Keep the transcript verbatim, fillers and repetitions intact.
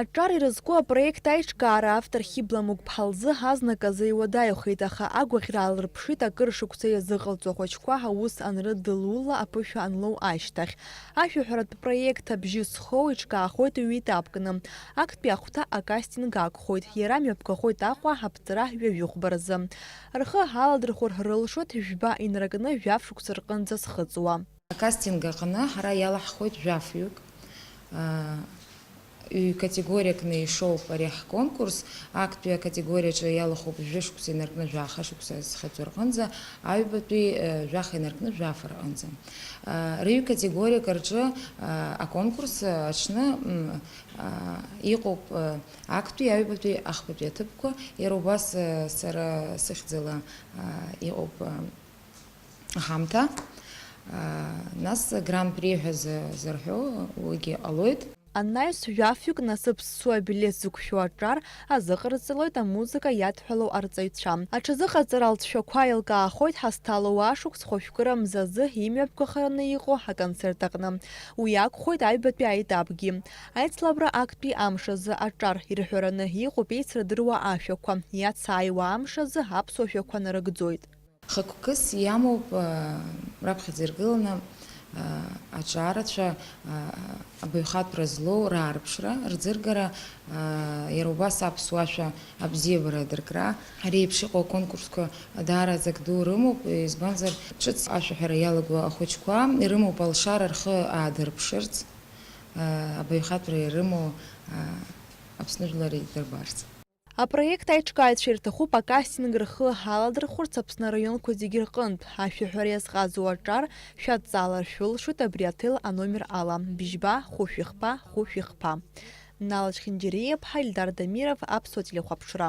Аҿар ирызку апроект аиҿкаара автор Хьыбла Мықәԥҳа лзы азныказы иуадаҩхеит, аха агәаӷьра аалырԥшит акыр шықәса иазыҟалҵо ахәыҷқәа аус анрыдылулла аԥышәа анлоу ашьҭахь. Ашәаҳәаратә проект абжьы зхоу иҿкаахоит ҩ-етапкны. Актәи ахәҭа акастинг акәхоит, иара мҩаԥгахоит Аҟәа аԥҵара ҩажәихәба рзы. Рхы аладырхәыр рылшоит жәба инаркны жәаф шықәса рҟынӡа зхыҵуа. Акастинг аҟны ҳара иалаҳхуеит жәафҩык. Ҩ-категориакны ишоуп ари ҳконкурс, актәи акатегориаҿы иалахәуп жәышықәса инаркны жәаха шықәса зхыҵуа рҟынӡа, аҩбатәи, э, жәаха инаркны жәафа рҟынӡа. Э, рҩ-категориак рҿы, э, аконкурс аҽны, м, э, иҟоуп, э, актәи, аҩбатәи, ахԥатәи аҭыԥқәа, иара убас, э, сара сыхьӡала, э, иҟоуп, э, аҳамҭа, нас гран-при ҳәа зы-, зырҳәо уигьы ҟалоит. Анаҩс жәафҩык насыԥ зцу абилеҭ зықәшәо аҿар азыҟарҵалоит амузыка иадҳәалоу арҵаҩцәа. Аҽазыҟаҵара алҵшәақәа еилкаахоит ҳазҭало ашықәс хәажәкыра мзазы имҩаԥгахараны иҟоу аконцерт аҟны. Уи акәхоит аҩбатәи аетапгьы. Аицлабра актәи амш азы аҿар ирҳәараны иҟоуп еицырдыруа ашәақәа, иацааиуа амш азы аԥсуа шәақәа нарыгӡоит. Хықәкыс иамоуп, а, раԥхьаӡа иргыланы, а, аҿарацәа, а, абаҩхатәра злоу раарԥшра, рӡыргара, а, иара убас аԥсуа ашәа абзиабара адыркра. Ари еиԥш иҟоу аконкурсқәа даараӡа ак ду рымоуп, избанзар, ҿыц ашәаҳәара иалаго ахәыҷқәа ирымоуп алшара рхы аадырԥшырц, а, абаҩхатәра ирымоу, а, Аԥсны жәлар идырбарц. Апроект аиҿкааҩцәа ирҭахуп акастинг рхы аладырхәырц Аԥсны араионқәа зегьы рҟынтә. Ашәаҳәара иазҟазоу аҿар шәадҵаалар шәылшоит абри аҭел аномер ала, бжьба, хәышәихԥа, хәышәихԥа. Нал Чхинджириаԥҳа, Ильдар Дамиров, Аԥсуа телехәаԥшра.